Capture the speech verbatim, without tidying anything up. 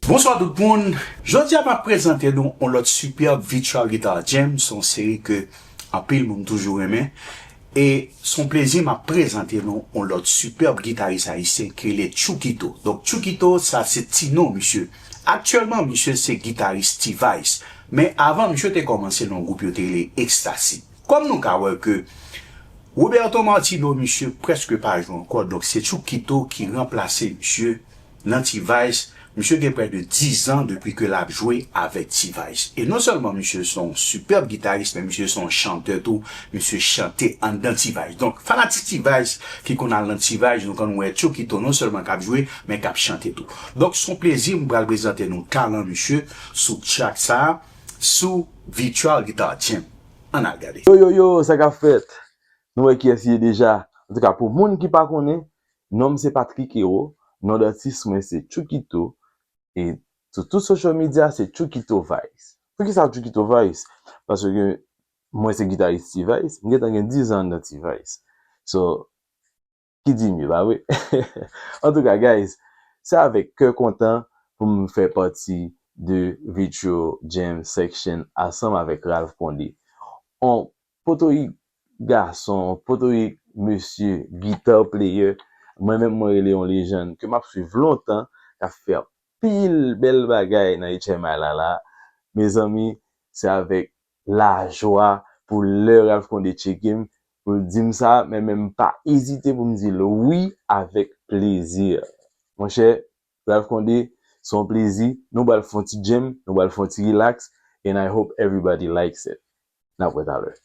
Bonswa tout moun. Jodi a m ap prezante nou yon lòt sipèb Virtual Guitar Jam. Se yon seri ke anpil moun toujou renmen. E se yon plezi m ap prezante nou yon lòt sipèb gitaris ayisyen ki rele Tchoukito. Donk Tchoukito, sa se ti non misye. Aktyèlman, misye se gitaris T-Vice. Men avan, misye te kòmanse nan yon gwoup yo te rele Ecstasy. Kòm nou ka wè ke Roberto Martino, misye prèske pa jwe ankò, donk se Tchoukito ki ranplase misye nan T-Vice. Misye gen près de dizan depi ke l ap jwe avèk T-Vice. E non sèlman misye se yon sipèb gitaris, men misye se yon chantè tou. Misye chante anndan T-Vice. Donk, fanatik T-Vice ki konn al nan T-Vice, nou konn wè Tchoukito non sèlman k ap jwe, men k ap chante tou. Donk, se yon plezi m pral prezante nou talan misye sou track sa a, sou Virtual Guitar Jam. Ann al gade. Yo, yo, yo, sa k ap fèt? Nou wè kiyès li ye deja. Antouka, pou moun ki pa konnen, non m se Patrick Hero, non datis mwen se Tchoukito, e sou tout social media se Tchoukito Vice. Poukisa Tchoukito Vice? Paske mwen se gitaris T-Vice, m gentan gen dizan nan T-Vice. So, ki di m ye, pa vre? Antouka, guys, se avèk kè kontan pou m fè pati de Virtual Jam Section ansanm avèk Ralph Condé. On potorik gason, potorik mesye, guitar player. Mwen menm, mwen rele yon lejann ke m ap swiv lontan, k ap fè anpil bèl bagay nan H M I la la. Mezanmi, se avèk lajwa pou lè Ralph Condé tcheke m, pou l di m sa, men menm pa ezite pou m di l wi avèk plezi. Monchè, Ralph Condé, se yon plezi. Nou pral fè yon ti jam, nou pral fè yon ti relax, and I hope everybody likes it. N ap wè talè.